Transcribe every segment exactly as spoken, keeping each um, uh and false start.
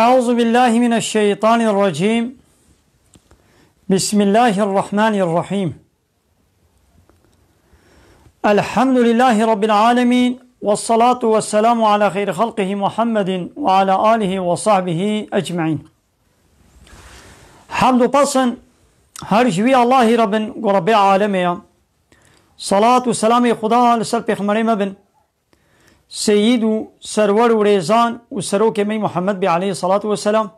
أعوذ بالله من الشيطان الرجيم. بسم الله الرحمن الرحيم. الحمد لله رب العالمين، والصلاة والسلام على خير خلقه محمد وعلى آله وصحبه أجمعين. Hamd û pesn her ji wî Allahî re bin, ku Rebbê alemê ye. Salat û selamê Xuda li ser pêxemberê me bin. Seyîd û serwer û rêzan û serokê me Muhammed bê aleyhî salatu vesselam.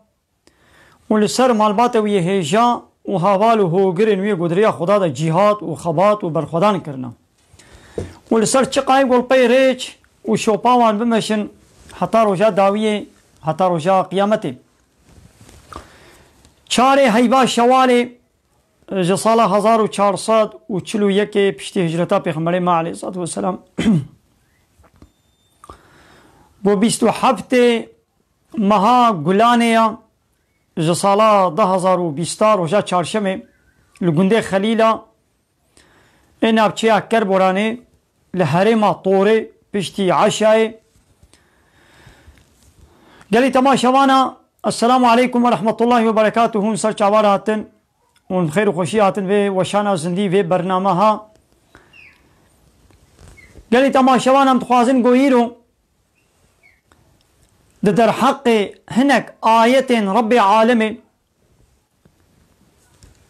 Û li ser malbata wî yê hêja û heval û hogirên wî yê ku di rêya Xuda de cîhad û xebat û berxwedan kirine. Û li ser çiqayê ku li pey rêç û şopa wan bimeşin heta roja dawiyê, heta roja qiyametê. Çarê heyva Şewalê, ji sala hezar û çar sed û çil û yekê piştî hicreta Pêxemberê me aleyhissalatu vesselam, ku bîst û heftê meha Gulanê ya, ji sala du hezar û bîsta roja çarşemê li gundê Xelîla ê navçeya Kerboranê li herêma Torê piştî eşayê. Gelî temaşevana, Esselamu aleykum ve rahmetullahi ve berekatuhu, hûn ser çava re hatin. Hûn bi xêr û xweşî hatin vê weşana zindî, vê bernameha. Gelî temaşevan, em dixwazin ku îro di derheqê hinek ayetên Rebbê alemê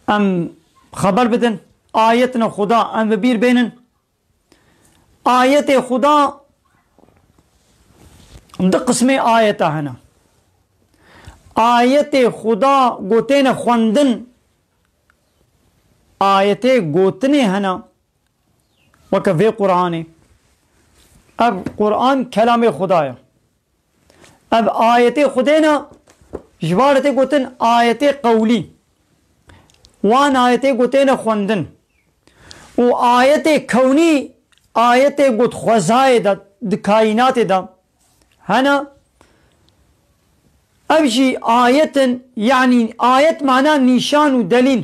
em xeber bidin. Ayetine Xuda em bi bîr bênin. Ayetê Xuda, du qismê ayeta hene. Ayetê Xuda ku têne xwendin, ayetê gotinê hene, weke vê Quranê. Ev Quran kelamê Xuda ye. Ev ayetê Xwedê ne, ji wan re tê gotin ayetê qewlî. Wan ayetê ku têne xwendin. Û ayetê kewnî, ayetê ku di xwezayê de, di kaînatê de hene. Ev jî ayet in, yanî ayet mana nîşan û delîl.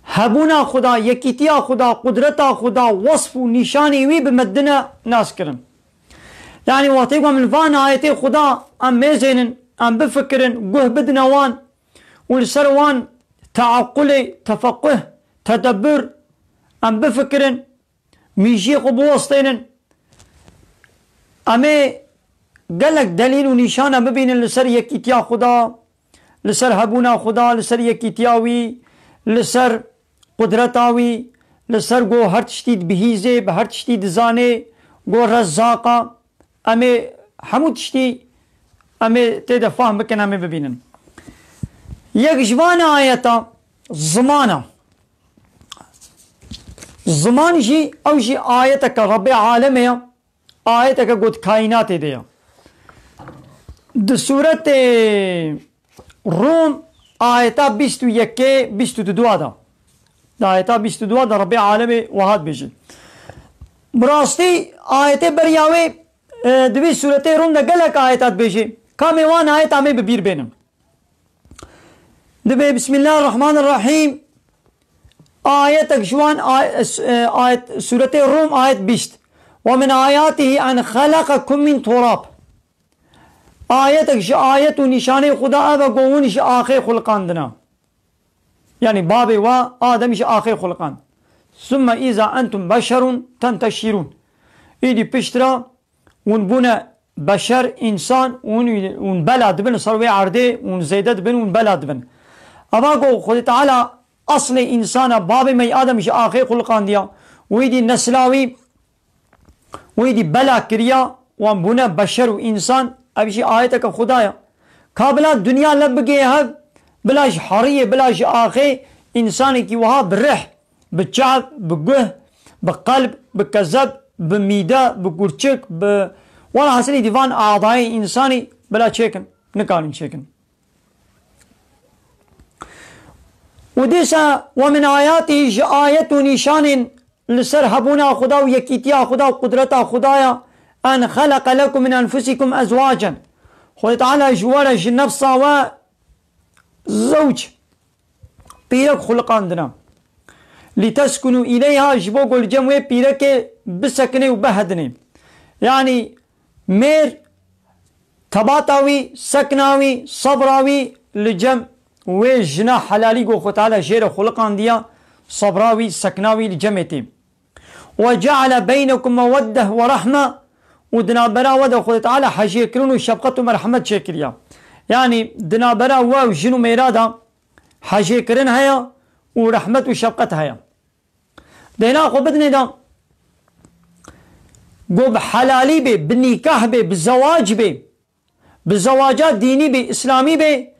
Hebûna Xuda, yekîtiya Xuda, qudreta Xuda, wesf û nîşanê wî bi me dine nas kirin. Yanî wextê ku em li van ayetê Xuda em mêzênin, em bifikirin, guh bidine wan û li ser wan teaqulê, tefequh, tedebbur em bifikirin, mîjiyê xwe biwestênin. Em ê gelek delîl û nîşana bibînin li ser yekîtiya Xuda, li ser hebûna Xuda, li ser yekîtiya wî, li ser qudreta wî, li ser ku her tiştî dibihîzê, bi her tiştî dizanê, ku Rezzaq e. Em ê hemû tiştî, em ê tê de fahm bikin, em ê bibînin. Yek ji van ayeta ziman e. Ziman jî, ew jî ayeteke Rebbê alemê ye, ayeteke ku di kaînatê de ye. Di sûretê Rûm ayeta bîst û yekê, bîst û dua de. Di ayeta bîst û dua de Rebbê alemê wiha dibêje. Bi rastî ayetê beriya wê, e, di vî sûretê Rûm de gelek ayeta dibêje. Kamê wan ayeta em ê bi bîr bênin. Dibê Bismillahirrahmanirrahîm. Ayetek ji wan ay-, s-, e, ayet, Sûretê Rûm, ayet bîst. "Ve min ayatihi en xeleqekum min turab." Ayetek ji ayet û nîşanê Xuda ev e ku hûn ji axê xuliqandine. Yanî babê we Adem ji axê xuliqand. "Summe iza entum beşerun tenteşirun." Îdî piştre hûn bûne beşer, însan, hûn, hûn bela dibin li ser wê erdê, hûn zêde dibin, hûn bela dibin. Eva ku Xwedê Teala eslê însan e, babê me Adem ji axê xuliqandiya, wî dî nesla wî, wî dî bela kiriya, wan bûne beşer û însan, ev jî ayeteke Xuda ye. Ka bila dinya le bigihê hev, bila ji heriyê, bila ji axê, însanekî wiha bi rih, bi çav, bi guh, bi qelb, bi kezeb, bi mîde, bi gurçik, bi, wela hesilî dîvan adayê însanî bila çêkin, nikarin çêkin. Û dîsa "Ve min ayatî", ji ayet û nîşanên li ser hebûna Xuda û yekîtiya Xuda û qudreta Xuda ya, "en xeleqe lekum min enfusikum ezwacen." Xwedê Teala ji we re, ji nefsa we zewc, pîrek xuliqandine. "Liteskunu ileyha", ji bo ku li cem wê pîrekê bisekinê û bihedinê. Yanî mêr Tebata wî, sekna wî, sebra wî li cem wê jina helalî ku Xwe Teala jê re xuliqandiya, sebra wî, sekna wî li cemê tê. "Ve ceale beynekum meweddeh ve rahme", û di navbera we de Xwedê Teala hejêkirin û şefqet û merhemet çêkiriya. Yanî di navbera we û jin û mêra de hejêkirin heye û rehmet û şefqet heye. Deyna xwe bidinê de, ku bi helalî bê, bi nîkah bê, bi zewac bê, bi zewaca dînî bê, îslamî bê,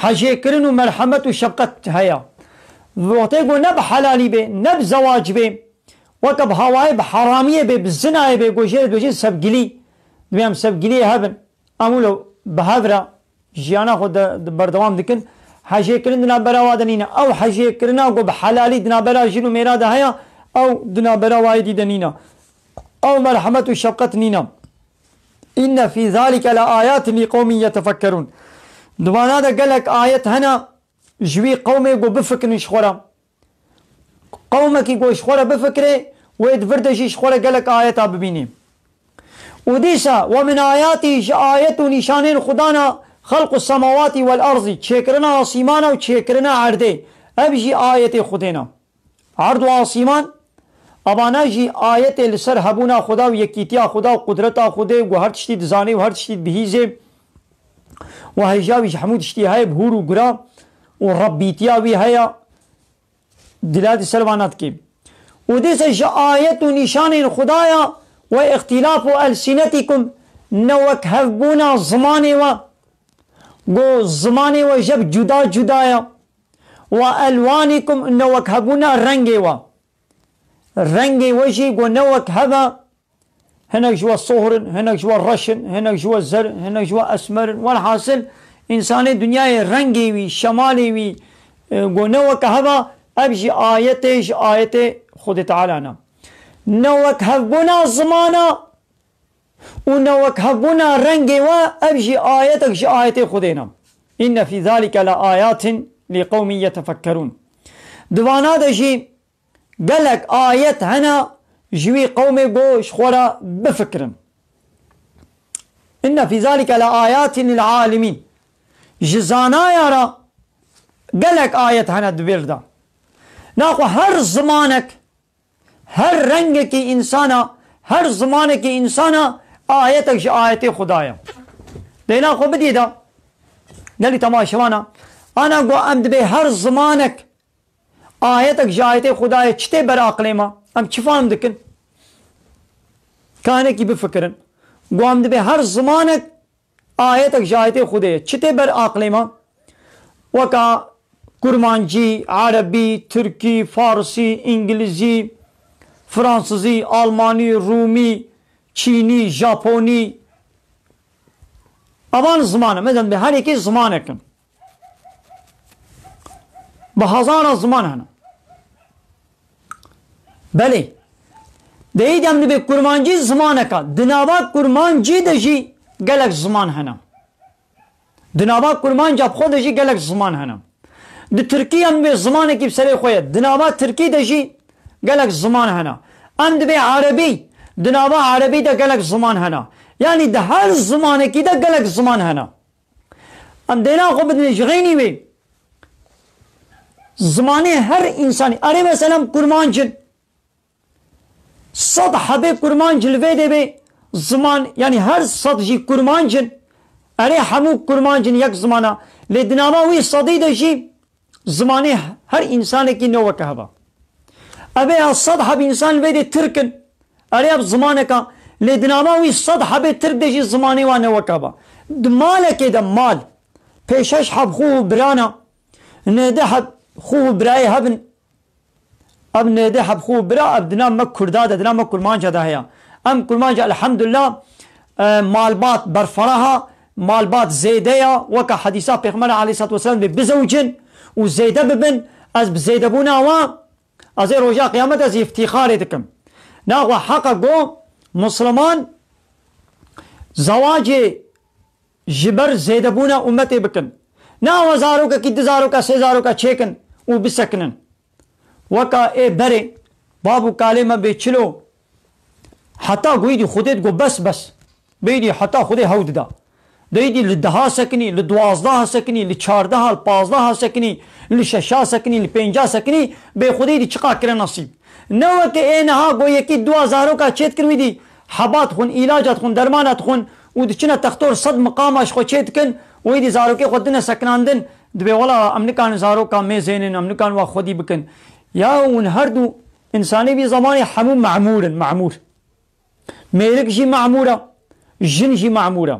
hejêkirin û merhemet û şefqet heye. Wextê ku ne bi helalî bê, ne bi zewac bê, weke bi hawayê, bi heramiyê bê, bi zinayê bê, ku jê re dibêjin sevgilî, divê em sevgiliyê hebin. Em wilo bi hev re jiyana xwe de, de berdewam dikin. Hejêkirin di navbera wa de nîne. Ew hejêkirina ku bi helalî di navbera jin û mêra de heye, ew di navbera wayê dî de nîne. Ew merhemet û şefqet nîne. "Inne fî zalike le ayatin li qewmin yetefekkerûn." Di vana de gelek ayet hene ji wî qewmê ku bifikirin ji xwe re. Qewmekî ku ji xwe re bifikire, wê di vir de jî ji xwe re gelek ayeta bibînî. Û dîsa, "Ve min ayatî", ji ayet û nîşanên Xwedana, "xelqu semawatî wel erzî", çêkirina asîmana û çêkirina erdê. Ev jî ayetê Xwedê ne. Erd û asîman, evana jî ayetê li ser hebûna Xweda û yekîtiya Xweda û qudreta Xwedê, ku her tiştî dizanê û her tiştî dibihîzê. Û hêja wî ji hemû tiştî heye, bi hûr û gura û Rebbîtiya wî heye. Dilatî ser vana dikê. Û dîsa ji ayet û nîşanên Xwedaya, "Ve îxtîlafu elsînetîkum", newekhevbûna zimanê we. Go zimanê we jeb cuda cuda ye. "Ve elwanîkum", newekhevbûna rengê we. Rengê we jî go newekhev e. Hinek ji we sohr in, hinek ji we reş in, hinek ji we zer in, hinek ji we esmer in. Welhasil, însanê dinyayê rengê wî, şemalê wî, e, go ne weke hev a, ev jî ayetê ji ayetê Xwedê Teala ne. Ne wekhevbûna zimana û ne wekhevbûna rengê we, ev jî ayetek ji ayetê Xwedê ne. "Inne fî zalike le ayatin li qewmin yetefekkerûn." Di vana de jî gelek ayet hene ji wî qewmê go ji xwe re bifikirin. "Inne fî zalike le ayatin lil alimîn." Ji zanaya re gelek ayet hene di vê de. Naxwe her zimanek, her rengekî însana, her zimanekî însana ayetek ji ayetê Xwedayê. Deyna xwe bidî de, gelî temaşevana, ana go em dibê her zimanek ayetek ji ayetê Xwedayê çi tê ber aqilê me? Em çi fehm dikin? Ka hinekî bifikirin. Go em dibê her zimanek ayetek ji ayetê Xwedê ye. Çi tê ber aqilê me? Weka kurmancî, erebî, tirkî, farsî, îngilizî, fransizî, almanî, rûmî, çînî, japonî. Evan ziman e. Mesela, her yekê zimanek in. Bi hezara ziman hene. Belê. Deyî de em dibê kurmancî zimaneka. Di nava kurmancî de jî gelek ziman hene. Di nava kurmanca bi xwe de jî gelek ziman hene. Di tirkî em dibê zimanekî bi serê xwe ye. Di nava tirkî de jî gelek ziman hene. Em dibê erebî. Di nava erebî de gelek ziman hene. Yanî di her zimanekî de gelek ziman hene. Em dêna xwe bidinê ji xeynî wê. Zimanê her însanî. Erê, meselem, kurmanc in. Sed hebê kurmanc li vê dê bê ziman, yanî her sed jî kurmanc in. Erê, hemû kurmanc in yek zimana. Lê di nava wî sedî de jî zimanê her însanekî ne weke hev a. Ebê ya sed heb însan li vê dê tirk in. Erê ev zimaneka, lê di nava wî sed hebê tirk de jî zimanê wan ne weke hev a. Di malekê de mal, pêşeş heb xû û birana, nêde heb xû û birayê hebin. Ev nêde heb xû û bira, ev di nav me kurda de, di nav me kurmanca de heye. Em kurmanca elhamdulillah, e, malbat berferaha, malbat zêde ya, weka hedîsa Pêxember aleyhissalatu vesselam bê bizewicin û zêde bibin, ez bi zêdebûna wan, ez ê roja qiyamet ez îftîxarê dikim. Naxwe heqa go Musliman zewacê ji ber zêdebûna ummetê bikin. Nawe zarokekî du zaroka, sê zaroka çêkin û bisekinin. Weka ê berê, bab û kalê me bê çilo, heta goyî dî Xwedê digo bes bes. Bêdî heta Xwedê hew dida. Deydî li deha sekinî, li duwazdeha sekinî, li çardeha, li pazdeha sekinî, li şeşa sekinî, li pênca sekinî, bê Xwedê dî çiqa kire nesîb. Ne weke ê niha go yekî dua zaroka çêdikin wî dî heba dixwin, îlaca dixwin, dermana dixwin û diçine textor sed miqama ji xwe çêdikin û wî dî zarokê xwe dine sekinandin, dibê wela em nikarin zaroka mêzênin, em nikarin wa xwedî bikin. Ya hûn her du însanê vî zemanê hemû memûr in, memûr. Mêrik jî memûr e, jin jî memûr e.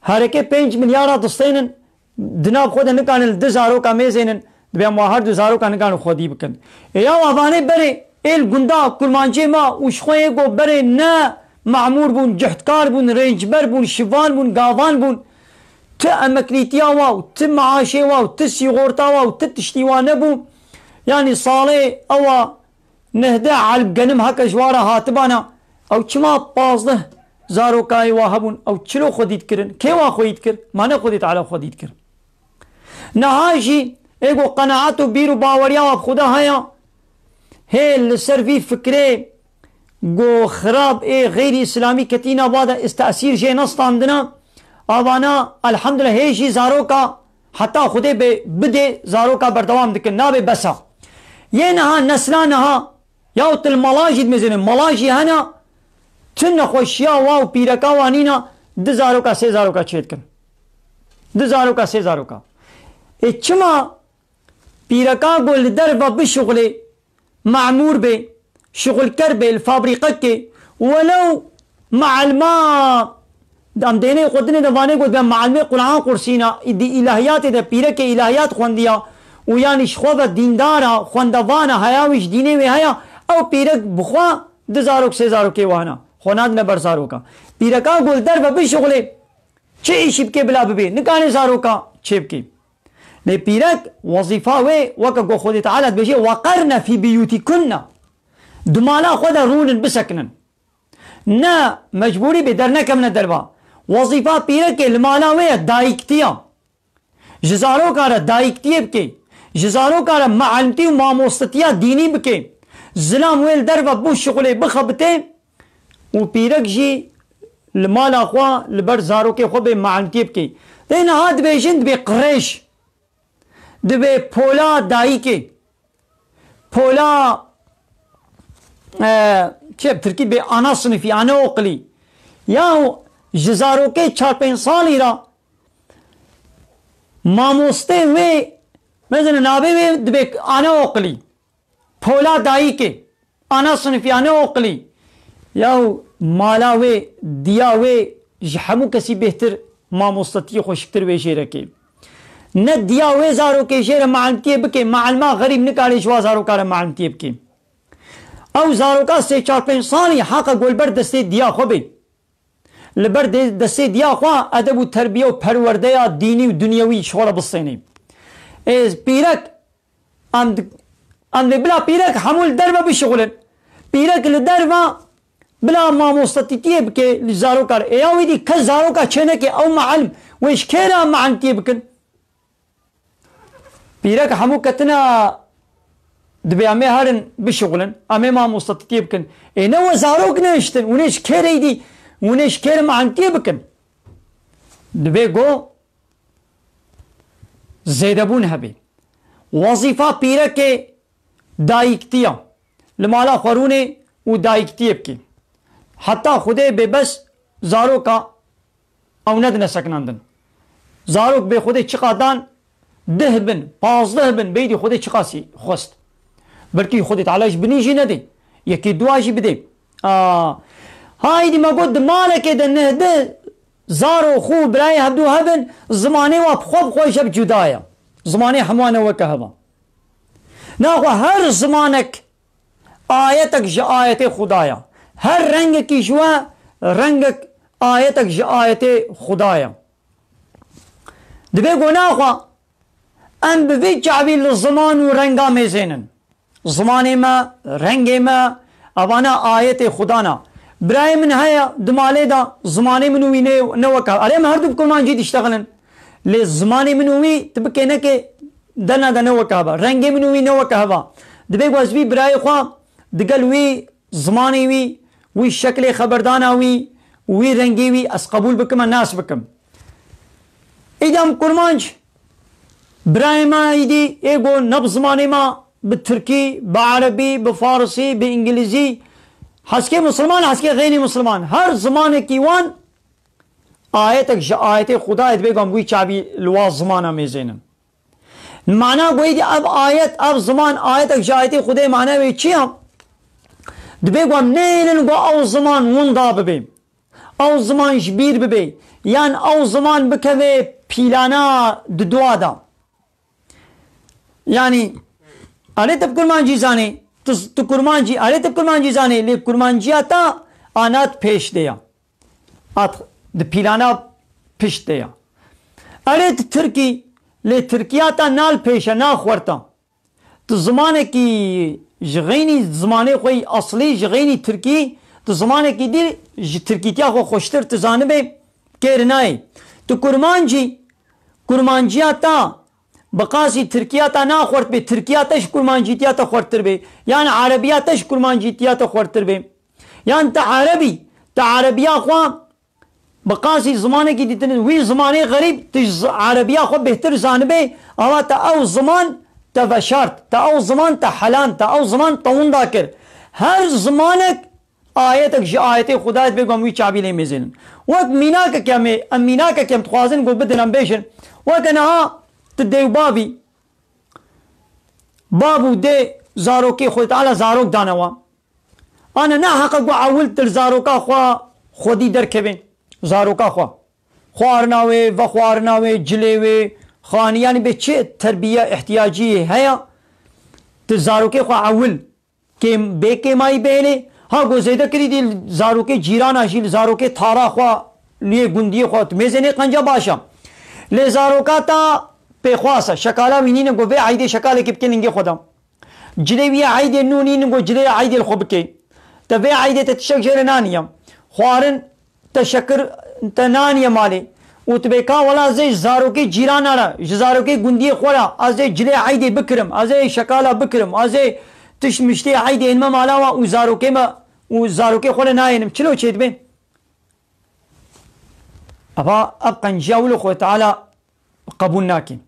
Hereke pênc milyara distênin, di nav xwe de nikarin li du zaroka mêzênin, dibê em wa her du zaroka nikarin xwedî bikin. Ê ya wa vanê berê, ê li gunda kurmancê ma û ji xwe yê go berê ne memûr bûn, cuhdkar bûn, rêncber bûn, şivan bûn, gavan bûn. Ti emeklîtiya wa û ti maaşê wa û ti sîgorta wa û ti tiştî wa nebû. Yanî salê ewa Nehdeh elf genim heke ji wa re hatibana, ew çima pazdeh zarokayê wa hebûn, ew çilo xwedî dikirin? Kê wa xwedî dikir? Ma ne Xwedê Teala xwedî dikir? Niha jî ê ku qenaet û bîr û baweriya wa bi Xuda heye, hê li ser vî fikrê ku xirab ê xeyrî îslamî ketîna va de, îstesîr jê nestandina, avana elhamdulillah hê jî zaroka heta Xwedê bê bidê zaroka berdewam dikin, nabê bes e. Yê niha, nesla niha, yahut li mala jî dimêzêne, mala jî hene, tu nexweşiya wa û pîreka wa nîna, du zaroka, sê zaroka çêdikin. Du zaroka, sê zaroka. Ê çima pîreka ku li derve bişuxulê, memûr bê, şixulker bê, li fabrîqekê, welew meelma, em dênê xwe dinê de vanê got, ben meelmê Quran qursîna, di îlahiyatê de pîrekê îlahiyat xwendiya û yanî ji xwe ve dîndara, xwendevana, heya wî ji dînê wê heya, ew pîrek bi xwe du zarok, sê zarokê wana. Xwe nadine ber zaroka. Pîreka got derve bişixulê, çi îşî bike bila bibê, nikane zaroka çê bike. Lê pîrek wezîfa wê weke ku Xwedê Teala dibêje, "Weqerne fî biyûtîkunne." Di mala xwe de rûnin bisekinin. Ne mecbûrî bê dernekevine derva. Wezîfa pîrekê li mala wê ye dayiktiya. Ji zaroka re dayiktiyê bike. Ji zaroka re mealimtî û mamostetiya dînî bike. Zilam wê li derve bû şixulê bixebitê. Û pîrek jî li mala xwe, li ber zarokê xwe bê mealimtiyê bike. Lê niha dibêjin dibê qirêj, dibê pola dayikê, pola, e, çi bi tirkî dibê ana sinifî, anaokulî. Yahu ji zarokê çar pênc salî re mamostê wê, mesela navê wê dibê anaokulî. Pola dayikê, ana sinifî, anaokulî. Yahu mala wê, diya wê ji hemû kesî bêhtir mamostetiyê xweşiktir wê jêrekê. Ne diya wê zarokê jê re mealimtiyê bike, mealima xerîb nikare ji wa zaroka re mealimtiyê bike. Ew zaroka sê çar pênc salî heqa ku li ber destê diya xwe bê. Li ber dê-, destê diya xwe edeb û terbiye û perwerdeya dînî û dinyewî ji xwe re bistênê. Ê pîrek, em di-, em dê bila pîrek hemû li derve bişixulin. Pîrek li derve bila mamostetîtiyê bike li zaroka re. Ê ya wî dî kes zaroka çêneke, ew mealim, wê ji kê re mealimtiyê bikin? Pîrek hemû ketine, dibê em ê herin bişixulin, em ê mamostetiyê bikin. Ê ne we zarok nehiştin, hûn ê ji kê re dî, hûn ê ji kê re mealimtiyê bikin? Dibê go zêdebûn hebe. Wezîfa pîrekê dayiktiya. Li mala xwe rûnê û dayiktiyê bike. Heta Xwedê bê bes zaroka ew nedine sekinandin. Zarok bê Xwedê çiqa dan, dih bin, pazdeh bin, beydî Xwedê çiqasî xwest. Belkî Xwedê Teala ji binî jî nedê. Yekê dua jî bidê. Aa, haydî me got di malekê de neh dih zaro xwe û birayê hevdû hebin, zimanê wa bi xwe bi xwe jeb cuda ye. Zimanê hemû ne weke heva. Naxwe her zimanek ayetek ji ayetê Xuda ye. Her rengekî ji we rengek, ayetek ji ayetê Xuda ye. Dibê go naxwe em bi vê çavî li ziman û renga mêzênin. Zimanê me, rengê me, evana ayetê Xudan e. Birayê min heye di malê de, zimanê min û wî ne, ne wek e. Erê, em her du bi kurmancî diştexilin. Lê zimanê min û wî tu bikê nekê, dena de ne wek heva. Rengê min û wî ne wek heva. Dibê ku ez vî birayê xwe digel wî zimanê wî, wî şeklê xeberdana wî, wî rengê wî ez qebûl bikim, e nas bikim. Îdam kurmanc, birayê me îdî ê go ne bi zimanê me, bi tirkî, bi erebî, bi farisî, bi îngilîzî, heskê misilman, heskê xeynî misilman, her zimanekî wan ayetek ji ayetê Xwedayê dibê gam wî çavî li wa zimana mêzênin. Mana goyî dî ev ayet, ev ziman ayetek ji ayetê Xwedê mana wê çi ya? Dibê gam neynin go ew ziman winda bibê. Ew ziman ji bîr bibê. Yan ew ziman bikeve pîlana di dua da. Yanî, erê tu bi kurmancî zanê, tu, tu kurmancî, erê tu bi kurmancî zanê, lê kurmanciya ta anat pêş de ya. At di pîlana pişt de ya. Erê tu tirkî, lê tirkiya ta nal pêşe, na xwerta. Tu zimanekî ji xeynî zimanê xwe yî eslî, ji xeynî tirkî, tu zimanekî dî ji tirkîtiya xwe xweştir tu zanibê, kêr nayê. Tu kurmancî, kurmanciya ta bi qasî tirkiya ta naxwert bê, tirkiya te ji kurmancîtiya te xwertir bê. Yan erebiya te ji kurmancîtiya te xwertir bê. Yan te erebî, te erebiya xwe bi qasî zimanekî dîtin, wî zimanê xerîb, tu ji z-, erebiya xwe bêhtir zanibê, ava te ew ziman te veşart, te ew ziman te heland, te ew ziman te winda kir. Her zimanek ayetek ji ayetê Xwedayê dibê ku em wî çavî lê mêzênin. Wek mînakek em ê, em mînakek em dixwazin ku bidin em bêjin. Weke niha tu dê û bavî, bav û dê zarokê Xwedê Teala zarok dane wan. Ana ne heqe ku ewil tu li zaroka xwe xwedî derkevê. Zaroka xwe. Xwarina wê, vexwarina wê, cilê wê, xanî, yanî bê çi terbiye ihtiyacî heye, tu zarokê xwe ewil kêm, bê kêmayî bihêlê. Ha, ku zêde kirî dî li zarokê cîrana jî, li zarokê tara xwe, lê gundiyê xwe, tu mêzênê qenca baş e. Lê zaroka ta pêxwas e. Şekala wî nîne ku vê eydê şekalekê bike lingê xwe de. Cilê wî ya eydê nû nîn ku cilê ya eydê li xwe bike. Te vê eydê te tiştek jê re naniye. Xwarin te şekir te naniye malê. Û tu bê ka wela zê ji zarokê cîrana re, ji zarokê gundiyê xwe re, ez ê cilê eydê bikirim, ez ê şekala bikirim, ez ê tişt miştê eydê ênime mala we û zarokê me û zarokê xwe re nayênim. Çilo çêdibe? Eva ev qenciya wilo Xwedê Teala qebûl nake.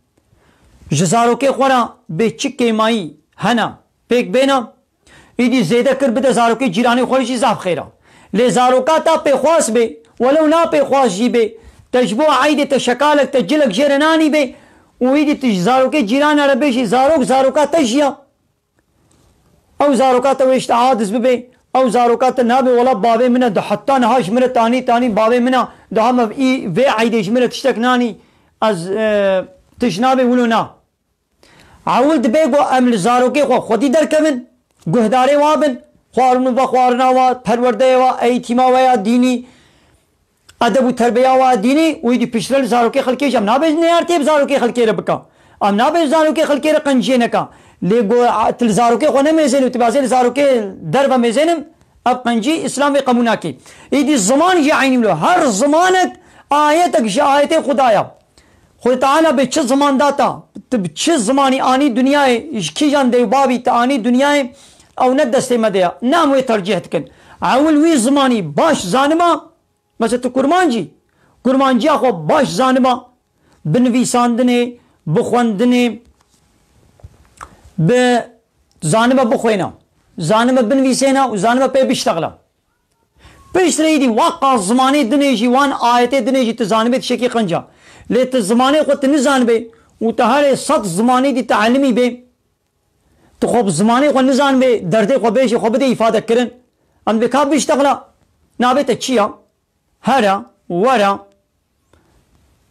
Ji zarokê xwe re bê çi kêmayî hene pêk bêne, îdî zêde kir bide zarokê cîranê xwe jî zaf xêr e. Lê zaroka ta pêxwas bê, welew na pêxwas jî bê, te ji bo eydê te şekalek te cilek jê re nanî bê û îdî tu ji zarokê cîrana re bêjî zarok zaroka te jî ya. Ew zaroka te wê ji te aciz bibe, ew zaroka te nabe, wela bavê min e, di heta niha ji min re tanî, tanî bavê min e, daha me î vê eydê ji min re tiştek nanî, ez, e, tişt nabe wilo na. Ewil dibe ku em li zarokê xwe xwedî derkevin, guhdarê wa bin, xwarin û vexwarina wa, perwerdeyê wa, eğîtîma we ya dînî, edeb û terbiya wa dînî û îdî piştre li zarokê xelkê jî em nabe neyartiyê bi zarokê xelkê re bika. Em nabe zarokê xelkê re qenciyê neka. Lê go-, tu li zarokê xwe nemêzênî û tu bazê li zarokê derve mêzênim, ev qencî Îslam vê qebûl nake. Îdî ziman jî eynî wilo. Her zimanek ayetek ji ayetê Xwedaya. Xwedê Teala bê çi ziman data, tu bi çi zimanî anî dinyayê, ji kîjan dê û bavî tu anî dinyayê, ew ne destê me de ya. Ne em wê tercîh dikin. Ewil wî zimanî baş zaniba, mesela tu kurmancî, kurmanciya xwe baş zaniba, bi nivîsandinê, bi xwendinê, bi zanibe bixwêne, zanibe binivîsêne û zanibe pê biştexile. Piştre îdî waka zimanê dinê jî, wan ayetê dinê jî tu zanibê tiştekî qenca. Lê tu zimanê xwe tu nizanibê û tu herê sed zimanê dî tu elimî bê, tu xwe bi zimanê xwe nizanibê, derdê xwe bêjê xwe bidê îfade kirin. Em dibê ka biştexila, navê te çi ya? Here, were,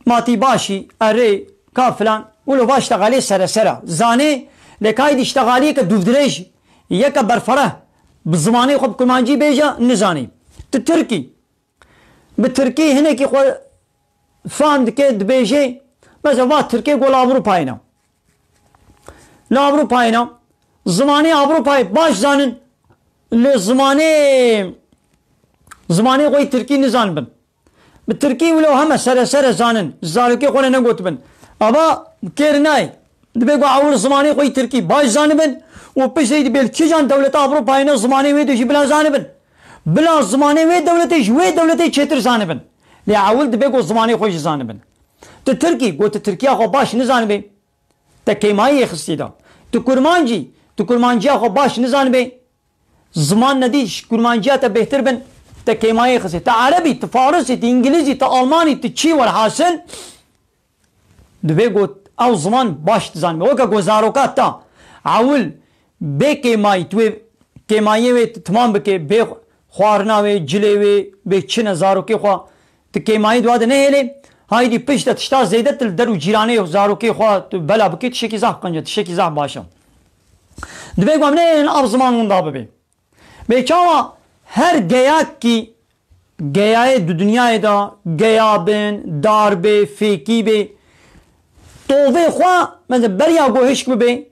ma tî başî, erê, ka filan, wilo va ştexalê seresera. Zanê, lê ka îdî ştexaliyeke dûvdirêj, yeke berfereh, bi zimanê xwe bi kurmancî bêje, nizanî. Tu tirkî. Bi tirkî hinekî xwe fam dike, dibêje, mesela va tirkê gol Avrupayê ne. Li Avrupayê ne. Zimanê Avrupayê baş zanin, lê zimanê, zimanê xwe yî tirkî nizanibin. Bi tirkî wilo heme seresere zanin, zarokê xwe re negotibin. Ava kêr nayê. Dibe ku ewil zimanê xwe yî tirkî baş zanibin û piştê dibê li kîjan dewleta Ewropayê ne zimanê wê de jî bila zanibin. Bila zimanê wê dewletê ji wê dewletê çêtir zanibin. Lê ewil dibe ku zimanê xwe jî zanibin. Tu Tirk î, got tu Tirkiya xwe baş nizanibê. Te kêmayî yê xistî da. Tu Kurmanc î, tu Kurmanciya xwe baş nizanibê. Ziman nedî ji Kurmanciya te bêhtir bin, te kêmayê xistê. Te Ereb î, tu Faris î, tu Îngiliz î, tu Alman î, tu çî, welhasil, divê got ew ziman baş dizanibê. Weke ku zaroka te ewil bê kêmayî, tu wê kêmayiyê wê timam bikê, bê xwarina wê, cilê wê, bê çi ne, zarokê xwe, tu kêmayî di wa de nehêlê, haydî pişt de tişta zêde tu li der û cîranê zarokê xwe tu bela bikê, tiştekî zehf qenc e, tiştekî zehf baş e. Divê ku em nehêlin ev ziman winda bibe. Bê çawa her geyakî, geyayê di dinyayê de, geya bin, dar bê, fêkî bê, tovê xwe, mesela beriya ku hişk bibe,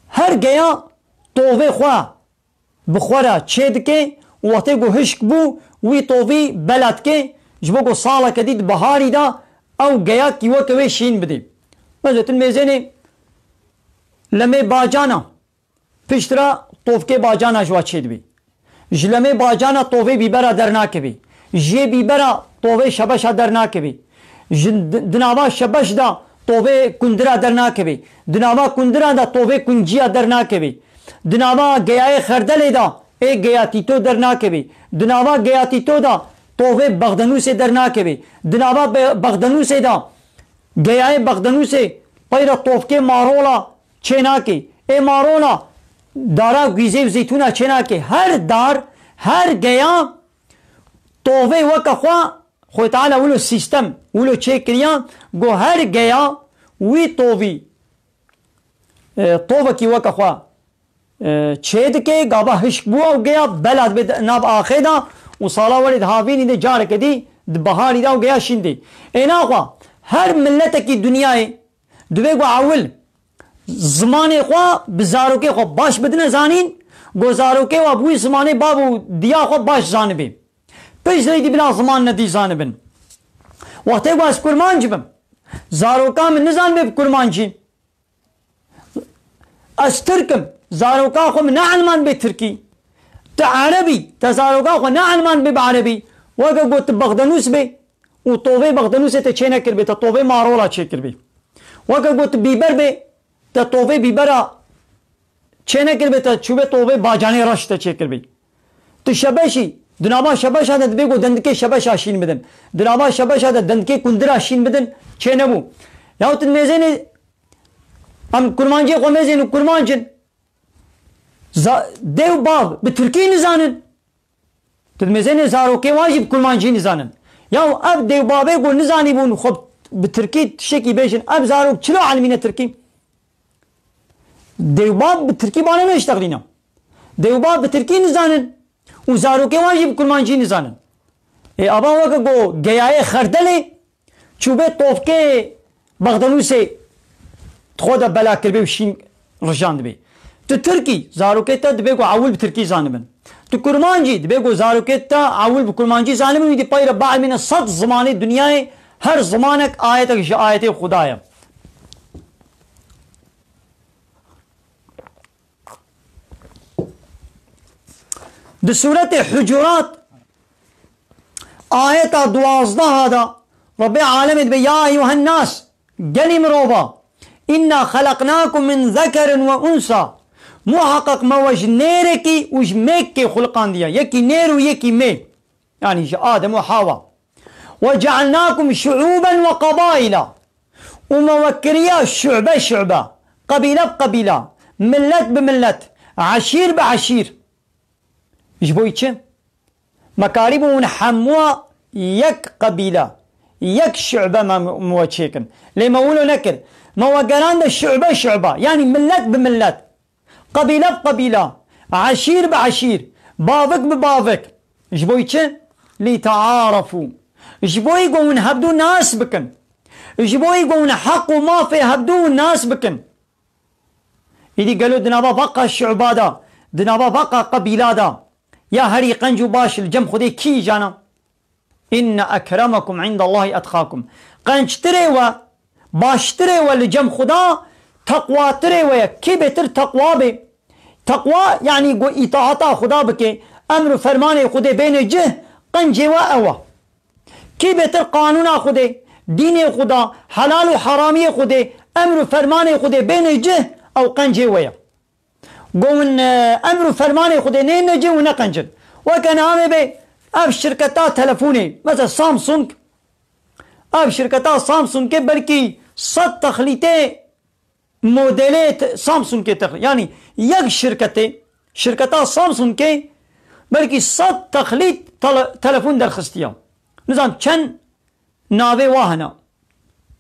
her geya tovê xwe bi xwe re çê dike û wextê ku hişk bû, wî tovî bela dike, ji bo ku saleke dî di biharî de ew geyakî weke wê şîn bidê. Mesela tu mêzênê lemê bacana, piştre tovkê bacana ji wa çêdibê. Ji lemê bacana tovê bîbera dernakevê. Ji yê bîbera tovê şebeşa dernakevê. Ji di-, di nava şebeş de tovê kundira dernakevê. Di nava kundira de tovê kunciya dernakevê. Di nava geyayê xerdelê de ê geya tîto dernakevê. Di nava geya tîto de tovê bexdenûsê dernakevê. Di nava be-, bexdenûsê de geyayê bexdenûsê peyra tovkê marola çênakê. Ê marola dara gwîzê û zeytûna çênakê. Her dar, her geya tovê weke xwe, Xwê Teala wilo sîstem, wilo çêkiriya, ku her geya wî tovî, e, tovekî weke xwe, e, çê dike, gava hişk bû ew geya, bela dibe nav axê de û sala welê di havînî de careke dî di biharî de ew geya şîn dê. Ê naxwe her miletekî dinyayê divê ku ewil zimanê xwe bi zarokê xwe baş bidine zanîn, ku zarokê we bi wî zimanê bav û diya xwe baş zanibê. Pişt rê dî bila ziman nedî zanibin. Wextê ku ez kurmanc bim, zaroka min nizanibê bi kurmancî. Ez tirk im, zaroka xwe min neelman bê tirkî. Tu ereb î, te zaroka xwe neelman bê bi erebî. Weke got tu bexdenûs bê û tovê bexdenûsê te çê nekiribê, te tovê marola çêkiribê. Weke got tu bîber bê, te tovê bîbera çê nekiribê, te çûbê tovê bacanê reş te çêkiribê. Tu şebeş î, di nava şebeşa de divê ku dendikê şebeşa şîn bidin. Di nava şebeşa de dendikê kundira şîn bidin, çê nebû. Yaw tu mêzênê Em kurmancê xwe mêzên û kurmanc in. Za-, dê û bav bi tirkî nizanin. Tu dimêzênê zarokê wan jî bi kurmancî nizanin. Ya ev dê û bavê ku nizanîbûn xwe bi tirkî tiştekî bêjin. Ev zarok çilo elmîne tirkî? Dê û bav bi tirkî bana neştexlîne. Dê û bav bi tirkî nizanin. Û zarokê wan jî bi kurmancî nizanin. Ê, ava weke ku geyayê xerdelê çûbê tovkê Bexdenûsê xwe de bela kiribê û şîn rijandibê. Tu tirkî, zarokê te dibê ku ewil bi tirkî zanibin. Tu kurmancî, dibê ku zarokê te ewil bi kurmancî zanibin, wî dî peyre bielmîne sed zimanê dinyayê, her zimanek ayetek ji ayetê Xuda ye. Di Sûretê Hucurat, ayeta duwazdeh de Rebbê alemê dibe, "Ya eyyuhen nas, gelî mirova, inna xelaqnakum min zekerin ve unsa." Muheqeq me we ji nêrekî û ji mêkekê xuliqandiye. Yekî nêr û yekî mê. Yanî ji Adem û Hawa. "Ve cealnakum şuuben ve qabaila." Û me we kiriya şu'be şu'be, qebîle bi qebîla, millet bi millet, eşîr bi eşîr. Ji bo çi? Me karîbû hûn hemû yek qebîle, yek şu'be me, me we çêkin. Lê me wilo nekir. Me we gerande şu'be şu'be, yanî millet bi millet. Qebîle bi qebîla, eşîr bi eşîr, bavik bi bavik. Ji bo çi? Lîtearefû. Ji bo ku hûn hevdû nas bikin. Ji bo ku hûn heq û mafê hevdû nas bikin. Îdî gelo di nava vaqa şu'ba de, di nava vaqa qebîla de, ya herî qenc û baş li cem Xwedê kî jana? "Inne ekremekum indallahî etqakum." Qençtirê we, baştirê we li cem Xuda, teqwatirê we ye. Kê bêtir teqwa bê? Teqwa, yanî ku îtaata Xuda bike, emr û fermanê Xwedê bêne cih, qencê we ew e. Kê bêtir qanûna Xwedê, Dînê Xuda, helal û heramiyê Xwedê, emr û fermanê Xwedê bêne cih, ew qencê we ye. Go hûn, e, emr û fermanê Xwedê nêne cih, hûn neqencin. Weke niha bê, ev şirketa telefonê, mesela Samsung, ev şirketa Samsungê belkî sed texlîtê modelê te-, Samsungê tex-, yanî yek şirketê, şirketa Samsungê belkî sed texlît tele-, telefon derxistiya. Nizam çend navê wa hene.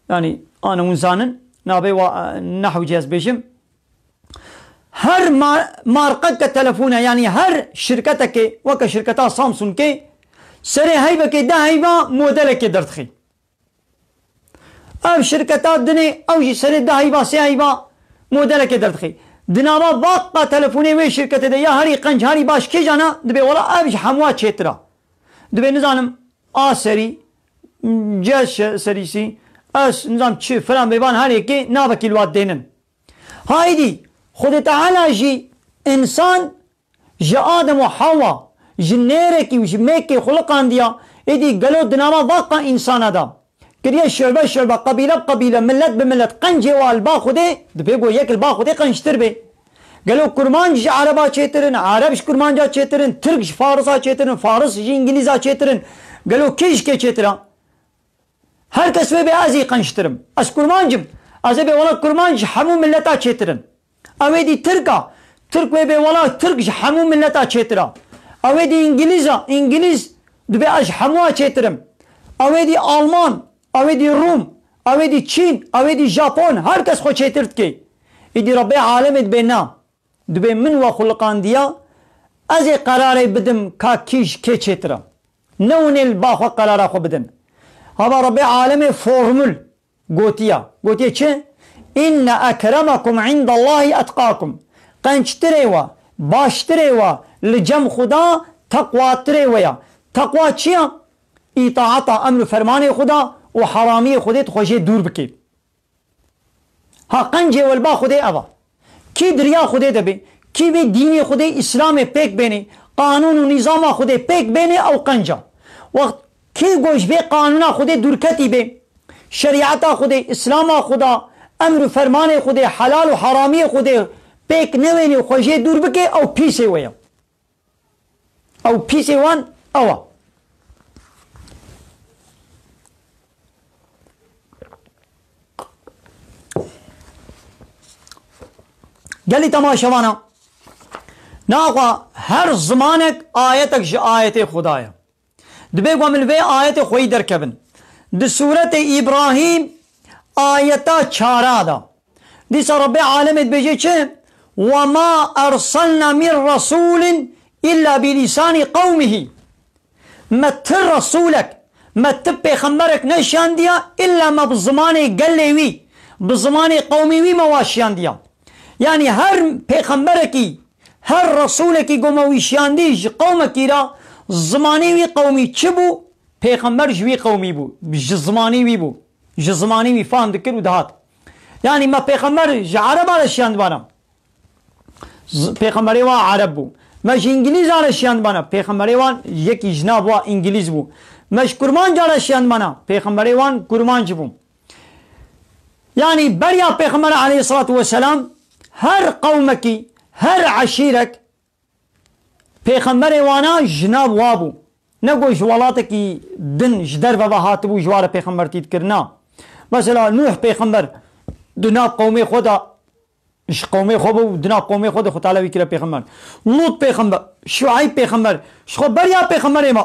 Yanî, ana hûn zanin, navê wa, e, nehewce ez bêjim. Her ma-, marqeke telefona, yanî her şirketeke, weke şirketa Samsungê, serê heybekê de heyba modelekê derdixê. Ev şirketa dinê, ew jî serê du heyva, sê heyva modelekê derdixê. Di nava vaqa telefonê wê şirketê de ya herî qenc, herî baş kêjan e, dibê wela ev ji hemûa çêtir e. Dibê nizanim A serî, C şe-, serîsî, S, nizam çi, filan bêvan her yekê navekî li wa dênin. Haydî, Xwedê Teala jî însan Ji Adem û Hewa, ji nêrekî û ji mêkê xuliqandiya, êdî gelo di nava vaqa însana de kiriye şu'be şu'be, qebîle bi qebîle, milet bi milet, qencê wa li ba Xwedê, dibê ku yek li ba Xwedê qenctir bê. Gelo kurmanc ji ereba çêtir in, ereb ji kurmanca çêtir in, tirk ji farisa çêtir in, faris ji îngilîza çêtir in? Gelo kê ji kê çêtir e? Her kes wê bê ez ê qenctir im. Ez kurmanc im. Ez ê bê wela kurmanc ji hemû mileta çêtir in. Ew ê dî tirk a. Tirk wê bê wela tirk ji hemû mileta çêtir a. Ew ê dî îngilîz a. Îngilîz dibê ez ji hemûa çêtir im. Ew ê dî alman. Ew ê dî rûm. Ew ê dî çîn. Ew ê dî japon. Her kes xwe çêtir dike. Êdî Rebbê alemê dibê na. Dibê min we xuliqandiya, ez ê qerarê bidim ka kî ji kê çêtir e. Ne hûn ê li ba xwe qerara xwe bidin. Hava Rebbê alemê formul gotiya. Gotiye çi? "Inne ekremekum indallahî etqakum." Qençtirê we, baştirê we li cem Xuda teqwatirê we ya. Teqwa çi ya? Îtaata emr û fermanê Xuda û heramiyê Xwedê tu xwe jê dûr bikê. Ha, qencê we li ba Xwedê ev a. Kî di riya Xwedê de bê, kî vê dînê Xwedê Îslamê pêk bênê, qanûn û nîzama Xwedê pêk bênê, ew qenc a. Wext kî go ji vê qanûna Xwedê dûrketî bê, şerîeta Xwedê, Îslama Xweda, emr û fermanê Xwedê, helal û heramiyê Xwedê pêk newênê û xwe jê dûr bike, ew pîsê we ye. Ew pîsê wan ew a. Gelî temaşevana, naxwe her zimanek ayetek ji ayetê Xuda ye. Dibê ku em li vê ayetê xweyî derkevin. Di sûretê Îbrahîm ayeta çara de. Dîsa Rebbê alemê dibêje çi? "Ve ma erselna min resûlin illa bi lîsanî qewmihî." Me ti resûlek, me ti pêxemberek neşiyandiya, illa me bi zimanê gelê wî, bi zimanê qewmê wî me wa şiyandiya. Yanî her pêxemberekî, her resûlekî go me wî şiyandî ji qewmekî re, zimanê wî qewmî çi bû? Pêxember ji wî qewmî bû, ji zimanê wî bû. Ji zimanê wî fam dikir û dihat. Yanî me pêxember ji ereba re şiyandibana. Z-, pêxemberê wan ereb bû. Me ji îngilîzan re şiyandibana. Pêxemberê wan yekî ji nav wa îngilîz bû. Me ji kurmancan re şiyandibana. Pêxemberê wan kurmanc bû. Yanî beriya Pêxember aleyhissalatu vesselam her qewmekî, her eşîrek pêxemberê wana ji nav wa bû. Ne ku ji welatekî din ji derve ve hatibû ji wa re pêxembertî dikir, na. Mesela Nûh pêxember di nav qewmê xwe de ji qewmê xwe bû, di nav qewmê xwe de Xwe Teala wî kire pêxember. Lût pêxember, Şueyb pêxember, ji xwe beriya pêxemberê me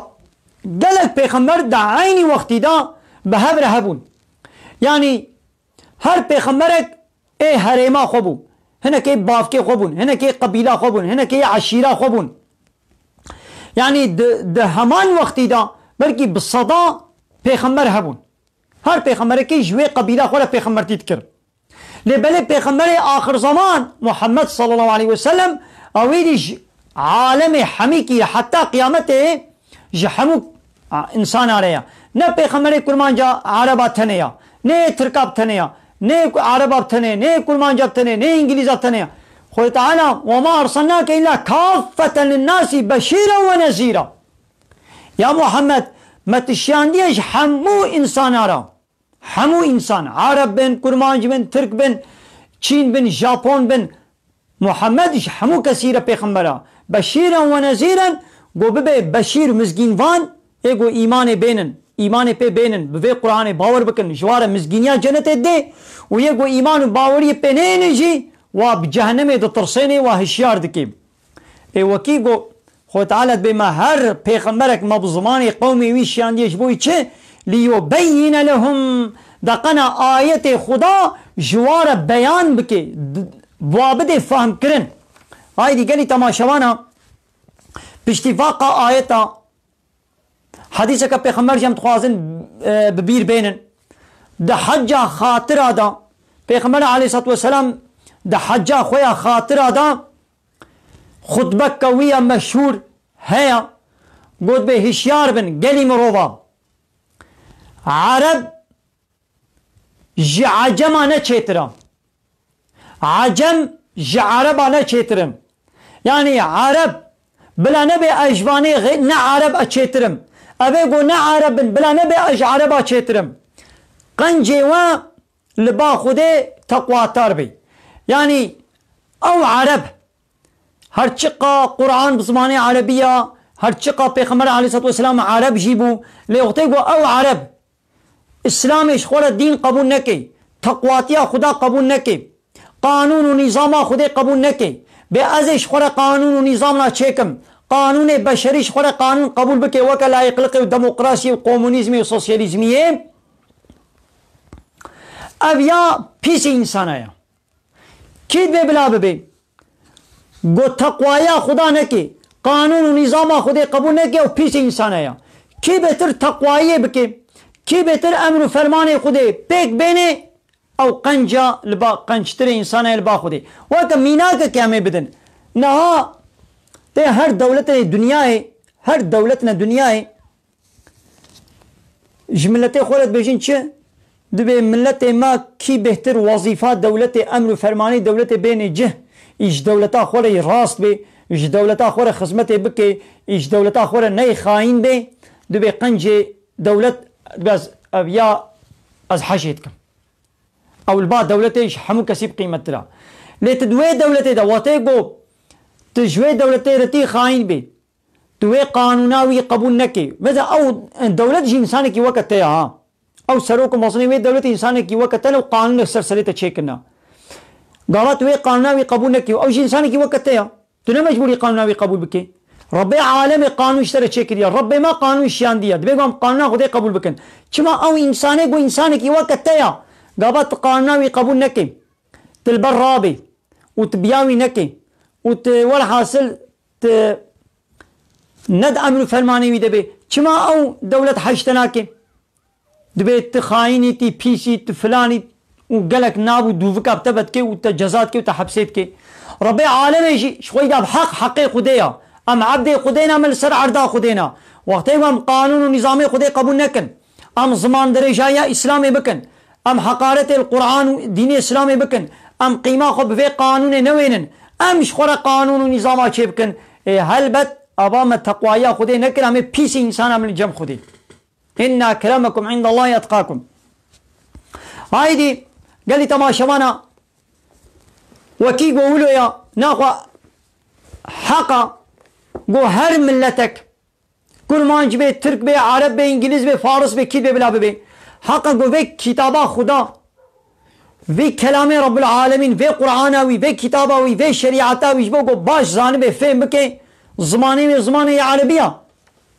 gelek pêxember di eynî wextî de bi hev re hebûn. Yanî her pêxemberek ê herêma xwe bû. Hinekê bavkê xwe bûn, hinekê qebîla xwe bûn, hinekê eşîra xwe bûn. Yanî di, di heman wextî de belkî bi seda pêxember hebûn. Her pêxemberekî ji wê qebîla xwe re pêxembertî dikir. Lê belê pêxemberê axir zeman Muhammed sallallahu aleyhi ve sellem, ew êdî ji alemê hemîkî heta qiyametê ji hemû, a, însana re ya. Ne pêxemberê kurmanca ereba tenê ya, ne tirka bi tenê ya, ne ku ereba bi tenê, ne kurmanca bi tenê, ne îngilîza bi tenê ya. Xwedê Teala, "Ve ma erselnake illa kaffeten linnasî beşîren ve nezîra." Ya Muhammed, me tu şiyandiye ji hemû însana re. Hemû însan, Ereb bin, Kurmanc bin, Tirk bin, Çîn bin, Japon bin, Muhammed ji hemû kesî re pêxember e. Beşîren we nezîren, go bibe beşîr mizgînvan, ê go îmanê bênin, îmanê pê bênin, bi vê Quranê bawer bikin, ji wa re mizgîniya cenetê dê û yê go îman û baweriyê pê neyêne jî, wa bi cehenemê ditirsênê, wa hişyar dikê. Ê wekî go, Xwe Teala dibê me her pêxemberek me bi zimanê qewmê wî şiyandiye ji bo wî çi? Liyubeyyine lehum. De qena ayetê Xuda ji wa re beyan bike, d-, wa bidê fehmkirin. Haydî gelî temaşevana, piştî vaqa ayeta, hedîseke pêxember jî em dixwazin, e, bi bîr bênin. Di hecca xatira de, Pêxember aleyhissalatu vesselam di hecca xwe ya xatira de, Xutbeke wî ya meşhûr heye, got bê hişyar bin, gelî mirova. Ereb ji Ecema ne çêtir e. Ecem ji Ereba ne çêtir in. Yanî Ereb bila nebe ez ji vanê xê-, ne Ereb e çêtir im. Ev ê go ne Ereb bin, bila nebe ez ji Ereba çêtir im. Qencê we li ba Xwedê teqwatar bê. Yanî ew Ereb, her çiqa Quran bi zimanê Erebî ya, her çiqa Pêxember aleyhissalatu vesselam Ereb jî bû, lê wextê ku ew Ereb Îslamê ji xwe re dîn qebûl neke, teqwatiya Xuda qebûl neke, qanûn û nîzama Xwedê qebûl neke, bê ez ê ji xwe re qanûn û nîzamna çêkim, qanûnê beşerî ji xwe re qanûn qebûl bike weke layîqliqê û demokrasiyê û komunîzmê û sosyalîzmiyê, ev ya pîsê însana ye. Kî divê bila bibe? Go teqwaya Xuda neke, qanûn û nîzama Xwedê qebûl neke, ew pîsê însana ye. Kî bêtir teqwayiyê bike, kî bêtir emr û fermanê Xwedê pêk bêne, ew qenca li ba, qenctirê însana ye li ba Xwedê. Weke mînakeke em ê bidin. Niha tê her dewletê dinyayê, her dewletine dinyayê, Ji miletê xwe re dibêjin çi? Dibê miletê me kî bêhtir wezîfa dewletê, emr û fermanê dewletê bênê cih, î ji dewleta xwe re yî rast bê, ji dewleta xwe re xizmetê bike, î ji dewleta xwe re neyê xayîn bê, dibê qencê dewlet, dibê ez, ev ya ez heşê dikim. Ew li ba dewletê ji hemû kesî bi qîmettir e. Lê tu di wê dewletê de, watê ku tu ji wê dewletê re tî xayîn bê, Tu wê qanûna wî qebûl nekî. Mesela ew dewlet jî însanekî weke te ye ha. Ew serok û mezinê wê dewletê însanekî weke te ne û qanûnek ser serê te çêkirine. Gava tu wê qanûna wî qebûl nekî û ew jî însanekî weke te ye. Tu ne mecbûrî qanûna wî qebûl bikî. Rebbê alemê qanûn ji te re çêkiriye. Rebbê me qanûn şiyandiye. Dibê ku em qanûna Xwedê qebûl bikin. Çima ew însanê ku însanekî weke te ye. Gava tu qanûna wî qebûl nekî. Tu li ber rabê û tu biya wî nekê û tu welhasil tu ne di emr û fermanê wî de bê. Çima ew dewlet heş te nake? Dibê tu xayînî, tu pîsî, tu filanî û gelek nav û dûvika bi te vedikê û te ceza dikê û te hepsê dikê. Rebê alemê jî ji xwe da bi heq, heqê Xwedê ya. Em ebdê Xwedê ne, em li ser erda Xwedê ne. Wextê ku em qanûn û nîzamê Xwedê qebûl nekin, em ziman dirêjayiya Îslamê bikin, em heqaretê li Quran û dînê Îslamê bikin, em qîma xwe bi vê qanûnê newênin, em ji xwe re qanûn û nîzama çê bikin, ê helbet ava me teqwayiya Xwedê nekir, em ê pîsê însan em li cem Xwedê. Inna ekremekum indallahi etqakum. Haydî, gelî temaşevana, wekî go wilo ya, naxwe heqa go her miletek Kurmanc bê, Tirk bê, Ereb bê, Îngiliz bê, Faris bê, kî bê bila bibe. Heqa ku vê kitaba Xuda, vê kelamê Rabbul Alemîn, vê Qur'ana wî, vê kitaba wî, vê şerîeta wî ji bo ku baş zanibe, fêm bike, zimanê wê zimanê yê Erebî ya.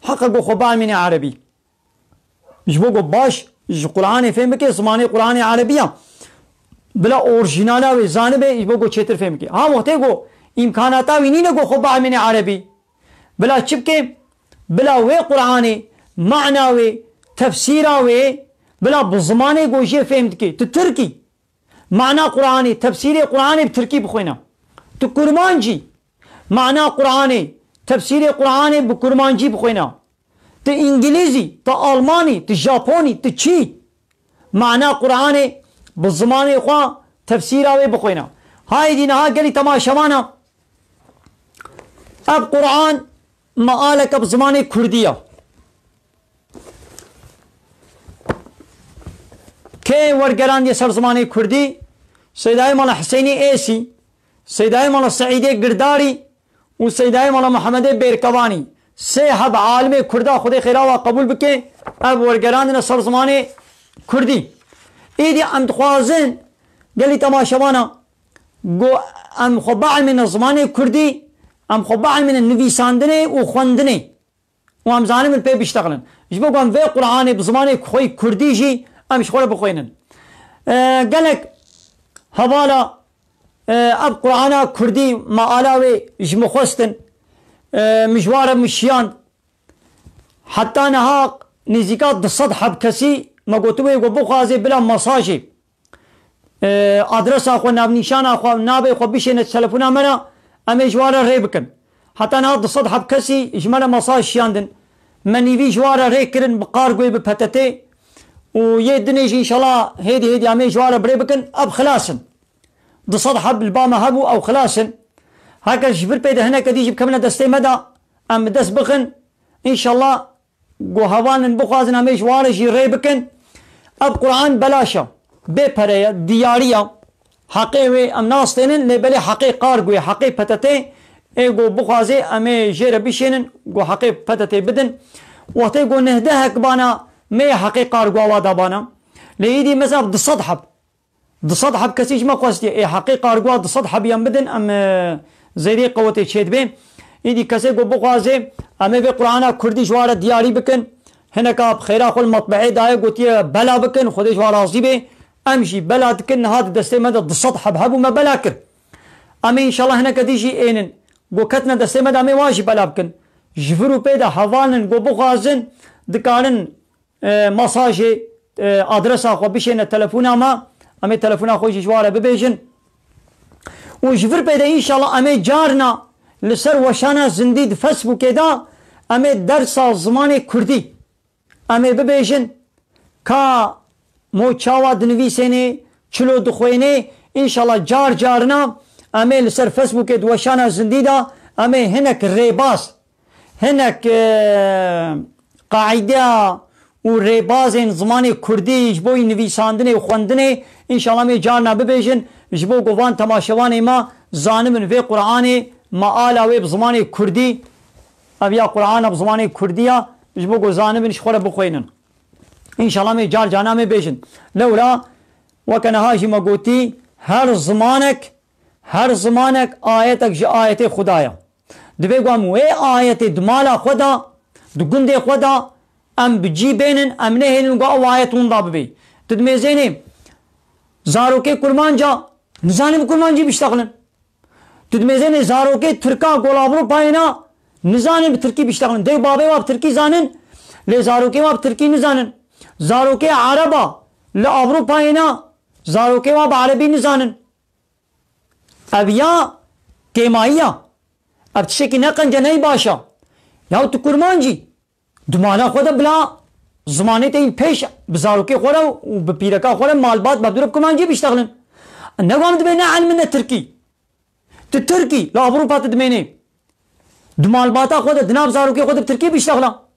Heqa ku xwe biamîne Erebî. Ji bo ku baş ji Qur'anê fêm bike, zimanê Qur'anê Erebî ya. Bila orjînala wê zanibe, ji bo ku çêtir fêm bike. Ha wextê ku îmkanata wî nîne ku xwe biamîne Erebî. Bila çi bike? Bila wê Qur'anê, mana wê, tefsîra wê, bila bi zimanê ku jê fêm dike. Tu Tirkî. Mana Qur'anê, tefsîrê Qur'anê bi Tirkî bixwîne. Tu Kurmancî. Mana Qur'anê, tefsîrê Qur'anê bi Kurmancî bixwîne. Tu Îngilîzî, tu Almanî, tu Japonî, tu çî. Mana Qur'anê bi zimanê xwe tefsîra wê bixwîne. Haydî niha gelî temaşevana. Ev Qur'an mealeke bi zimanê Kurdî ye. Kê wergerandiye ser zimanê kurdî? Seydayê Mala Hiseynê Êsî, Seydayê Mala Seîdê Girdarî û Seydayê Mala Muhammedê Bêrkevanî. Sê heb alimê kurda Xwedê xêra wa qebûl bike, ev wergerandine ser zimanê kurdî. Êdî em dixwazin gelî temaşevana ku em xwe bielmîne zimanê kurdî, em xwe bielmîne nivîsandinê û xwendinê. Û em zanibin pê biştexilin. Ji bo ku em vê Qur'anê bi zimanê xwe yî kurdî jî em ji xwe re bixwînin. E, gelek hevala, e, ev Qur'ana kurdî me ala wê ji min xwestin, e, min ji wan re min şiyand. Heta niha nêzîka du sed heb kesî me gotibû, yê ku bixwaze bila mesajê, e, adresa xwe, navnîşana xwe, navê xwe bişêne telefona me re, em ê ji wan re rê bikin. Heta niha du sed heb kesî ji me re mesaj şiyandin. Me nîvî ji wan re rê kirin bi kargoyê, bi P T T û yê dinê jî înşallah hêdî hêdî em ê ji wan re bi rê bikin. Ev xilas in. Du sed heb li ba me hebû, ew xilas in. Heger ji vir pê de hineke dî jî bikevine destê me de, em bi dest bixin. Înşallah ku hevalin bixwazin em ê ji wan re jî rê bikin. Ev Qur'an belaş e. Bê pere ye, diyarî ye. Heqê wê em nastênin, lê belê heqê kargoyê, heqê P T T ê ku bixwaze em ê jê re bişênin, ku heqê P T T bidin. Wextê ku nehdeh hek bana, me yê heqê kargoya wa da bana. Lê êdî mesela du sed heb. Du sed heb kesî ji me xwestiye. Ê heqê kargoya du sed hebiyan bidin, em, e, zêdî qewetê çêdibê. Êdî kesê ku bixwaze, em ê vê Qur'ana kurdî ji wan re diyarî bikin. Hineka bi xêra xwe li metbeê daye, gotiye bela bikin, Xwedê ji wan razî bê. Em jî bela dikin, niha di destê me de du sed heb hebû, me bela kir. Em ê înşallah hineke dî jî ênin. Ku ketine destê me de em ê wan jî bela bikin. Ji vir û pê de hevalin ku bixwazin, dikarin e, mesajê, e, adresa xwe bişêne telefona me, em ê telefona xwe jî ji wan re bibêjin. Û ji vir pê de înşallah em ê carna li ser weşana zindî di Facebookê de em ê dersa zimanê kurdî em ê bibêjin. Ka mo çawa dinivîsênê, çilo dixwênê, înşallah car carna em ê li ser Facebookê di weşana zindî de em ê hinek rêbaz hinek, e, qaideya û rêbazên zimanê kurdî ji bo yî nivîsandinê û xwendinê, înşallah em ê carna bibêjin, ji bo ku van temaşevanê me zanibin vê Qur'anê me ala wê bi zimanê kurdî, ev ya Qur'ana bi zimanê kurdî ya, ji bo ku zanibin ji xwe re bixwînin. Înşallah em ê car carna em ê bêjin. Lewla, weke niha jî me gotî, her zimanek, her zimanek ayetek ji ayetê Xuda ye. Divê ku em wê ayetê di mala xwe de, di gundê xwe de em bi cî bênin, em nehêlin ku ew ayet winda bibê. Tu dimêzênê zarokê kurmanca nizanin bi kurmancî biştexilin. Tu dimêzênê zarokê tirka ku li Ewropayê ne nizanin bi tirkî biştexilin. Dê û babê wa bi tirkî zanin, lê zarokê wa bi tirkî nizanin. Zarokê ereba li Ewropayê ne, zarokê wa bi erebî nizanin. Ev ya kêmayî ya. Ev tiştekî ne qenc e, neyê baş e. Ya tu kurmancî, di mala xwe de bila zimanê te yî pêş bi zarokê xwe re û bi pîreka xwe re malbat bi dûre bi kurmancî biştexilin. Ne wan dibê ne elmin ne tirkî. Tu tirkî, li Ewropa tu dimênê. Di malbata xwe de, di nav zarokê xwe de bi tirkî biştexila.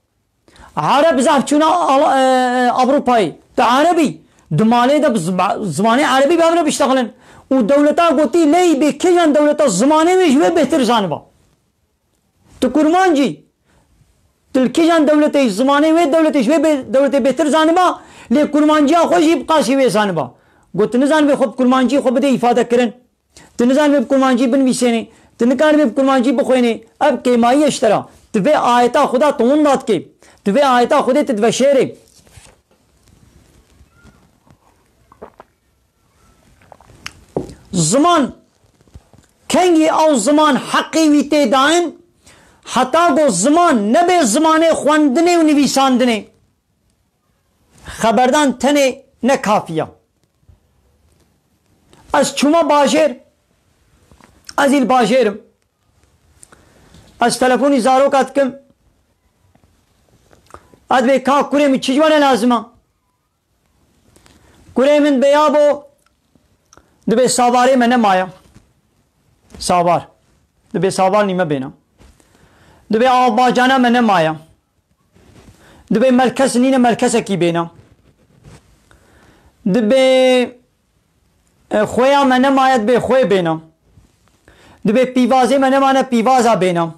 Ereb zaf çûna Al-, e, e, Ewropayê. Tu erebî. Di malê de bi zima-, zimanê erebî bi hev re biştexilin. Û dewleta gotî lê bê kîjan dewleta zimanê wê ji wê bêhtir zaniba. Tu kurmancî. Tu li kîjan dewletê, zimanê wê dewletê ji wê bê-, dewletê bêhtir zaniba, lê kurmanciya xwe jî bi qasî wê zaniba. Got tu nizanibê xwe bi kurmancî xwe bidê îfade kirin. Tu nizanibê bi kurmancî binivîsênê, tu nikaribê bi kurmancî bixwênê. Ev kêmayî ye ji te re. Tu vê ayeta Xuda tu winda dikê. Tu vê ayeta Xwedê tu diveşêrê. Ziman, kengî ew ziman heqê wî tê dayîn, heta ku ziman nebe zimanê xwendinê û nivîsandinê. Xeberdan tenê ne kafî ya. Ez çûme bajêr, ez î li bajêr im. Ez telefonî zaroka dikim. Ez dibê ka kurê min çi ji wan re lazim e? Kurê min dibê yabo, dibê savarê me nemaye. Savar. Dibê savar nîme bêne. Dibê avbacana me nemaye. Dibê merkez nîne, merkezekî bêne. Dibê, e, xwêya me nemaye, dibê xwê bêne. Dibê pîvazê me nemane, pîvaza bêne.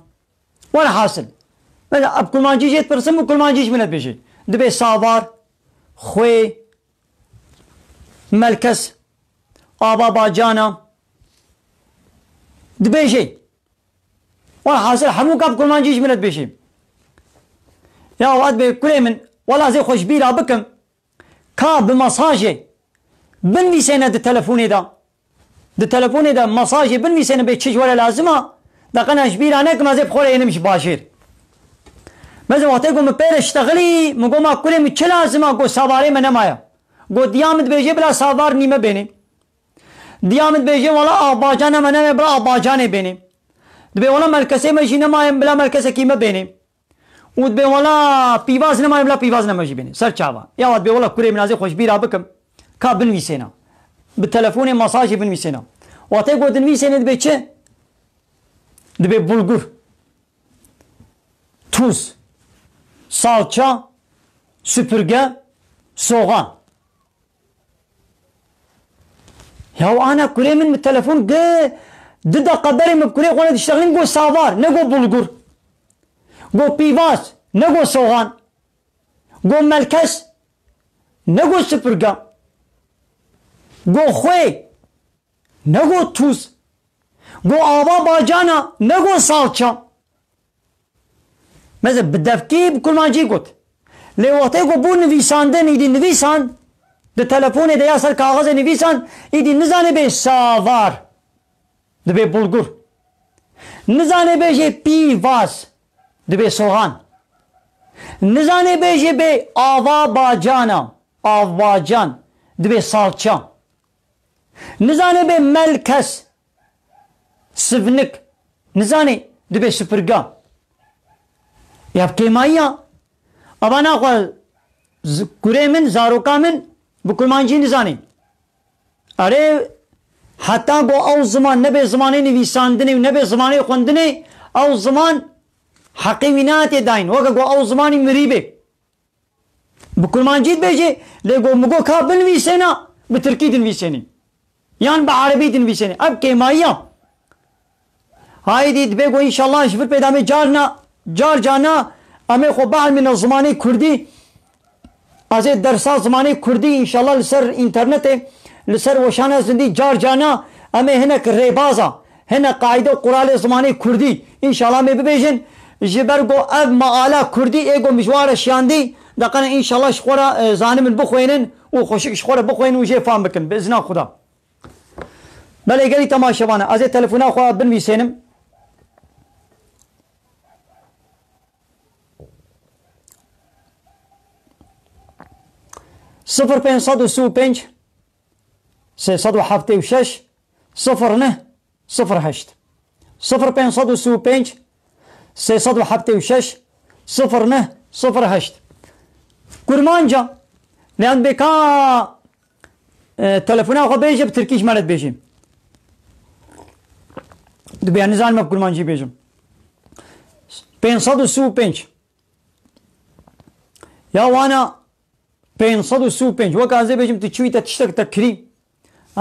Welhasil. Mesela, ev kurmancî jê dipirsim û kurmancî ji min re dibêjê. Dibê savar, xwê, melkes, ava bacana. Dibêjê. Welhasil hemû ka bi kurmancî ji min re dibêjê. Ya wad bê kurê min, wela zê xwe ji bîra bikim. Ka bi mesajê binivîsêne di telefonê de. Di telefonê de mesajê binivîsêne bê çi ji we re lazim a. De qena ji bîra nekim, ez ê bi xwe re ênim ji bajêr. Meze wextê ku min pê re ştexilî, min got ma kurê min çi lazim a, got savarê me nemaye. Got diya min dibêje bila savar nîme bênê. Diya min dibêje wela avbacana me neme bila avbacanê bênê. Dibê wela melkesê me jî nemaye bila melkesekî me bênê. Û dibê wela pîvaz nemaye bila pîvaz neme jî bênê. Ser çava. Ya dibê wela kurê min, ez ê xwe ji bîra bikim. Ka binivîsêne. Bi telefonê mesajê binivîsêne. Wextê ku dinivîsêne dibê çi? Dibê bulgur. Tuz. Salça. Süpürge. Soğan. Ya ana kurê min, min telefon gi du deqa berê min bi kurê xwe re diştexilîm, got savar, ne got bulgur. Got pîvaz, ne got soğan. Got melkes, ne got süpürge. Got xwê, ne got tuz. Got ava bacana, ne got salça. Mesela bi devkî, bi kurmancî got. Lê wextê ku bû nivîsandin, îdî nivîsand, di telefonê de ya ser kaxizê nivîsand, îdî nizanê bê savar, dibê bulgur. Nizanê bê jê pîvaz, dibê soğan. Nizanê bê jê bê ava bacana, avbacan, dibê salça. Nizanê bê melkes, sivnik. Nizanê dibê süpürge. Ya kêmayiya. Ava naxwe z-, kurê min, zaroka min bi kurmancî nizanê. Erê, heta ku ew ziman nebe zimanê nivîsandinê û nebe zimanê xwendinê, ew ziman heqê wî nate dayîn. Weke ku ew zimanî mirî bê. Bi kurmancî dibêjê, lê got, min got ka binivîsêna, bi tirkî dinivîsênî. Yan bi erebî dinivîsênî. Ev kêmayiya. Haydî dibê got, înşallah ji vir pêda me carna, car carna, em ê xwe bielmîne zimanê kurdî. Ez ê dersa zimanê kurdî, înşallah li ser înternetê, li ser weşana zindî car carna, em ê hinek rêbaza. Hene qaîde û quralê zimanê kurdî, înşallah, em ê bibêjin, ji ber ku ev meala kurdî ê ku min ji wan re şiyandî, de qene înşallah ji xwe re, e, zanibin bixwênin û xweşik ji xwe re bixwênin û jê fam bikin, bi izna Xuda. Belê gelî temaşevane, ez ê telefona xwe binivîsênim. Sifir pênc sed û sî û pênc, sê sed û heftê û şeş, sifir neh, sifir heşt. Sifir pênc sed û sî û pênc, sê sed û heftê û şeş, sifir neh, sifir heşt. Kurmanca, lê em bê ka, e, telefona xwe bêje, bi tirkî ji me re dibêje. Dibê nizanim bi kurmancî bêjim. Pênc sed û sî û pênc. Ya wana pênc sed û sî û pênc. Weke ez ê bêjim, tu çûyî te tiştek te kirî.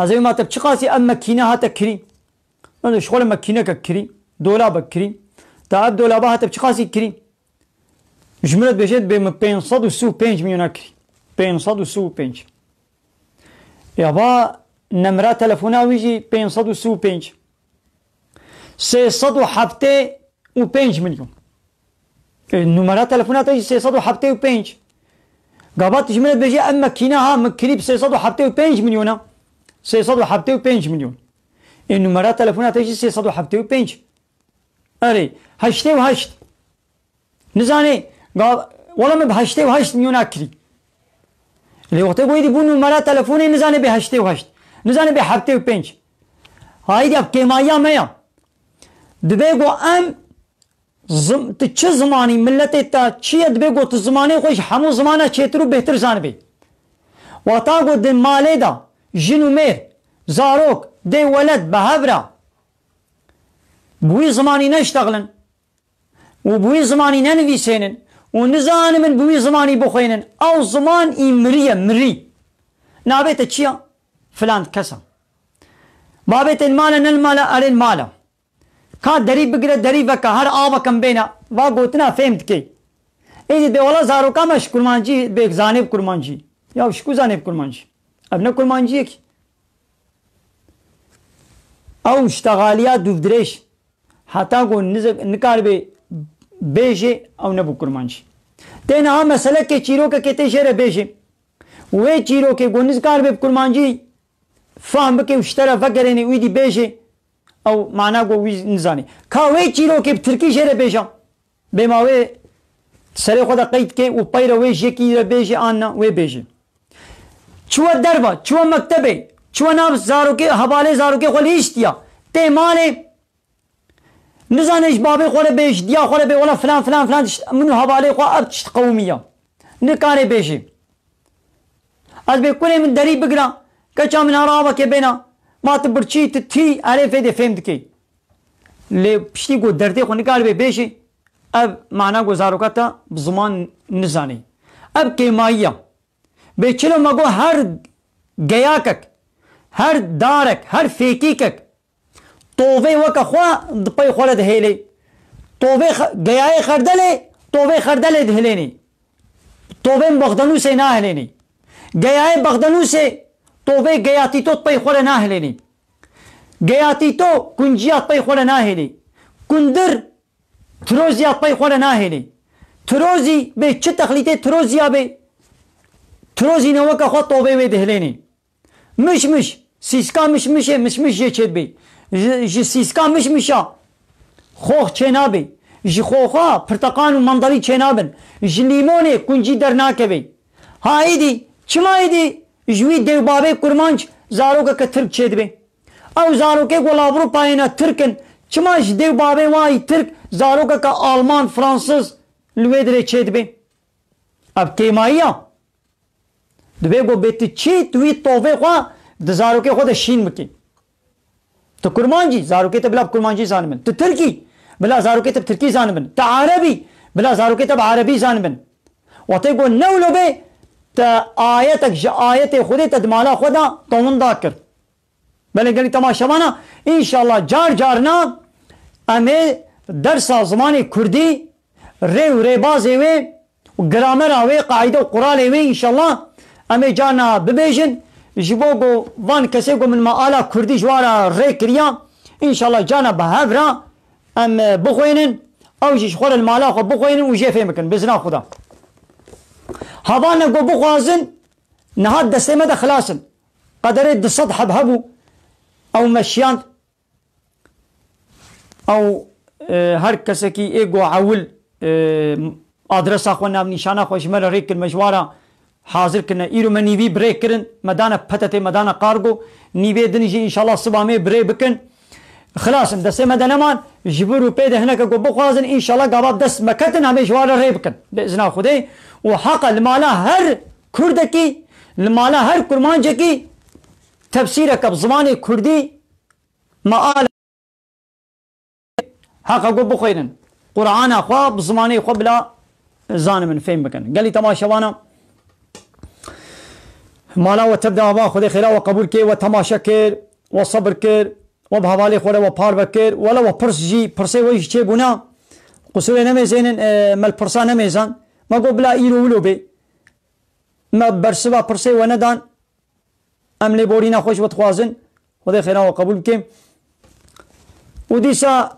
Ez ê ma te bi çi qasî ev mekîne hate kirî. Yanî ji xwe re mekîneke kirî, dolabek kirî. Te ev dolaba hate bi çi qasî kirî? Ji min re dibêje, dibê min pênc sed û sî û pênc milyona kirî. Pênc sed û sî û pênc. Ya va nemera telefona wî jî pênc sed û sî û pênc. Sê sed û heftê û pênc milyon. E, numara telefona te jî sê sed û heftê û pênc. Gava tu ji min re dibêjî, ev mekîne ha, min kirî bi sê sed û heftê û pênc milyon a. Sê sed û heftê û pênc milyon. E, numara telefona te jî sê sed û heftê û pênc. Erê, heştê û heşt. Nizanê, ga-, wela min bi heştê û heşt milyona kirî. Lê wextê ku êdî bû numara telefonê, nizanê bê heştê û heşt. Nizanê bê heftê û pênc. Haydi ev kêmayiya me ya. Dibê ku em zim-, tu çi zimanî, miletê te çi ye, dibê ku tu zimanê xwe ji hemû zimana çêtir û bêhtir zanibê. Wexta ku di malê de jin û mêr, zarok, dê weled bi hev re bi wî zimanî neştexilin, û bi wî zimanî nenivîsênin û nizanibin bi wî zimanî bixwênin. Ew ziman î mirî ye, mirî. Navê te çi ya? Filan kesa. Bavê te li mal e, ne li mal e? Erê, li mal e. Ka derî bigire, derî veke, her aveke min bêne. Va gotina fêm dikey. Êdî bê wela zaroka me ji kurmancî bê zanê bi kurmancî. Ya ji ku zanê bi kurmancî? Ev ne kurmanciyek. Ew ştexaliya dûvdirêj. Heta ku nize-, nikaribê bêjê, ew nebû kurmancî. Tê niha meselekê çîrokekê tê jê re bêjê. Wê çîrokê ku nikaribê bi kurmancî fam bike û ji te re vegerênê û îdî bêjê, ew mana ku wî nizanî. Ka wê çîrokê bi tirkî jê re bêje. Bê ma wê serê xwe de qeyd ke û peyre wê jekî re bêjê an na, wê bêjê. Çiwe derva, çiwe mektebê, çiwe nav zarokê, hevalê zarokê xwe lihiştiya. Tê malê, nizane ji babê xwe re bê, ji diya xwe re bê, wela filan, filan, filan, tişt, min û hevalê xwe ev tişt qewimiya. Nikare bêjê. Ez bê kurê min derî bigira, keça min her avakê bêna, ma tu birçî, tu tî, erê fêdê fêm dikê. Lê piştî ku derdê xwe nikaribê bêjê, ev mana ku zaroka te bi ziman nizanê. Ev kêmayî ya. Bê çilo me got her geyakek, her darek, her fêkîkek tovê weke xwe di pey xwe re dihêlê. Tovê xe-, geyayê xerdelê, tovê xerdelê dihilênê. Tovên Bexdenûsê nahilênê. Geyayê Bexdenûsê tovê geya Tîto di pey xwe re nahilênê. Geya Tîto kunciya di pey xwe re nahêlê. Kundir tiroziya di pey xwe re nahêlê. Tirozî bê çi texlîtê tiroziya bê, tirozî ne weke xwe tovê wê dihilênê. Mişmiş, sîska mişmişê, mişmiş jê çêdibê. Ji, ji sîska mişmişa xox çênabê. Ji xoxa pirteqan û mandalî çênabin. Ji lîmonê kuncî dernakevê. Ha êdî, çima êdî ji wî dê û bavê kurmanc zarokeke tirk çêdibê? Ew zarokê ku li Ewropayê ne tirk in, çima ji dê û bavê wan yî tirk zarokeke alman, fransiz li wê dirê çêdibê? Ev kêmayî ya. Divê ku bê tu çî, tu wî tovê xwe di zarokê xwe de şîn bikî. Tu kurmancî, zarokê te bila bi kurmancî zanibin. Tu tirkî, bila zarokê te bi tirkî zanibin. Tu erebî, bila zarokê te bi erebî zanibin. Wextê ku ne wilo bê, te ayetek ji ayetê Xwedê te di mala xwe de te winda kir. Belê gelî temaşevana, înşallah car carna em ê dersa zimanê kurdî, rê û rêbazê wê û gramera wê, qaîde û quralê wê înşallah em ê carna bibêjin. Ji bo ku van kesê ku min meala kurdî ji wan re rê kiriya, înşallah carna bi hev re em, e, bixwînin, ew jî ji xwe re li mala xwe bixwînin û jê fêm bikin, bi izna Xuda. Hevalne ku bixwazin, niha destê me de xilas in. Qederê du sed heb hebû, ew me şiyand. Ew, e, her kesekî ê ku ewil, e, adresa xwe, navnîşana xwe ji me re rê kir, me ji wan re hazir kirine. Îro me nîvî bi rê kirin, me dane P T T, me dane kargo. Nîvê din jî înşallah siba me bi rê bikin. Xilas in, destê me de neman. Ji vir û pê de hineke ku bixwazin, înşallah gava dest me ketin, em ê ji wan re rê bikin. Bi izna Xwedê. Û heqa li mala her kurdekî, li mala her kurmancekî tefsîreke bi zimanê kurdî, meal, heqa ku bixwînin. Qur'ana xwe bi zimanê xwe bila zanibin, fêm bikin. Gelî temaşevana, mala we tev de ava, Xwedê xêra we qebûl kê, we temaşe kir, we sebir kir, we bi hevalê xwe re we parve kir, wele we pirs jî, pirsê we jî çêbûna. Qusûrê nemêzênin, e, me li pirsa nemêzan. Me got bila îro wilo bê. Me bersiva pirsê we nedan. Em lêborîna xwe ji we dixwazin. Xwedê xêra we qebûl bike. Û dîsa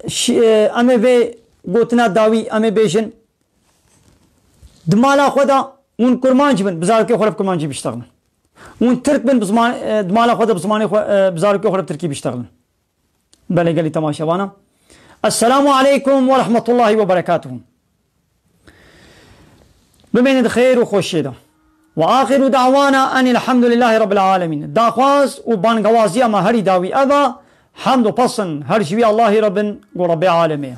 şi-, e, em ê vê gotina dawî em ê bêjin. Di mala xwe de hûn kurmanc bin, bi zarokê xwe re bi kurmancî biştexilin. Hûn tirk bin, bi ziman-, e, di mala xwe de bi zimanê xwe, e, bi zarokê xwe re bi tirkî biştexilin. Belê gelî temaşevana. Esselamu aleykum ve rahmetullahi ve berekatuhu. Bimêne di xêr û xweşiyê de. Ve axiru da'wana enil hamdülillahi rabbil alemin. Daxwaz û bangewaziya me herî dawî ev e, hamd û pesin her ji wî Allahî re bin, ku Rebbê alemê ye.